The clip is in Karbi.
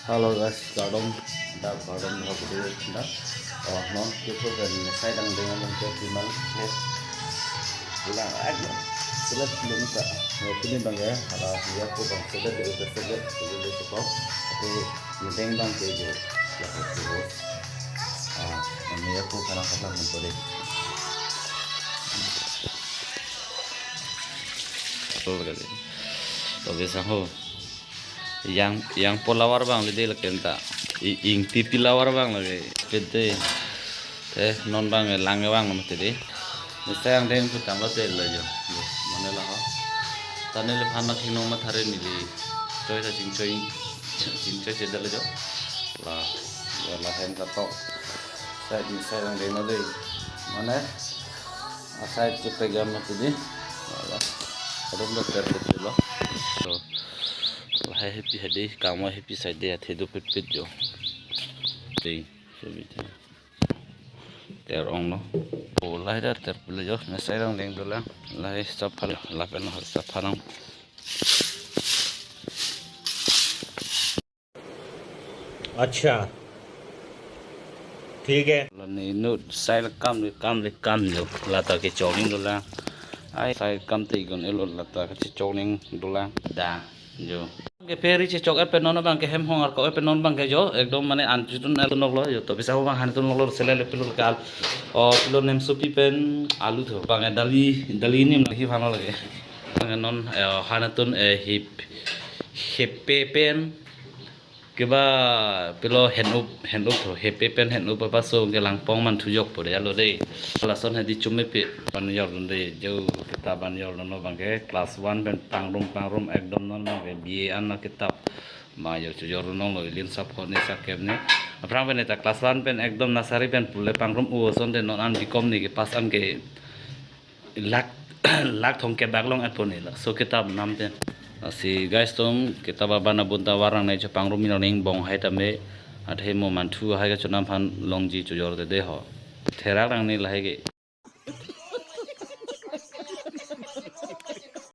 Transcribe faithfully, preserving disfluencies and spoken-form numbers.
Hello guys, kardom, dak kardom, dak video, dak. Oh, non, kita kan saya dang dengan ke timal, ya. Pulang aja. Selet belum tak. Ya, ini bang ya, ada dia aku bang selet, dia udah selet, selet dia sekolah. Tapi ini bang bang ke je, ya aku terus. Ah, ini aku kadang-kadang mumpuni. Betul kali. Tapi sahur. Yang, yang polawar bang lede lake ta. I-, ingti pilawar bang lake. Pete. Te non bang lang bang nama tede. Mesti yang deng tu tanglo te lo jo. Mana lah ho. Tane le phana thing nong mathare neli. Choi ta chingchoi. Chingchoi chedal jo. La. Ya la hem katok. Sai ni sai yang deng lo de. Mana? Asai tu pegang mati di. Wala. Kadang dah terbetul lah. So, lahai happy hadi, kamu happy saja ya, hidup pipit jo. Di, sebetulnya. Ter ong lo. Oh, lahai dah terbetul jo. Nasai lang deng dolang. Lahai sapal, lapen sapal lang. अच्छा, ठीक है। Lani nu sai le kam le kam le kam jo. Lata kechokning dolang. Ai sai kam te gun elo lata kechokning dolang. Da jo. Ke peri chechok epe non bang ke hem hong arko epe non bang ke jo. Ekdom mane anchutun el nok lo jo. To bisa ho bang han tun nok lo sele le pilur kal. O pilur nem supi pen alu tho. Bang dali dali nim lagi phano lagi. Bang non eh, han tun eh hip hepe pen. Keba pilo hen up, hen up tho, hepe pen hen up apa so ke langpong man thujok po de alo de. Lason hadi chume pe ban yor dun de, jo kitab ban yor dun lo bang ke class one pen pangrum pangrum ekdom non bang ke B A an na kitab. Ma yo chujor dun lo ilin sap hot ni sakep ni. Aphrang pen ta class one pen ekdom nursery pen pule pangrum u son de non an bikom ni ke pas an ke lak lak thong ke bak long apon ni lak so kitab nam pen. Si guys tum kitab aban abun ta warang nai chepangrum mi ning bong hai tame athe mo manthu hai ka chunam phan longji chujor te de ho. Therak rang ni lahai ke.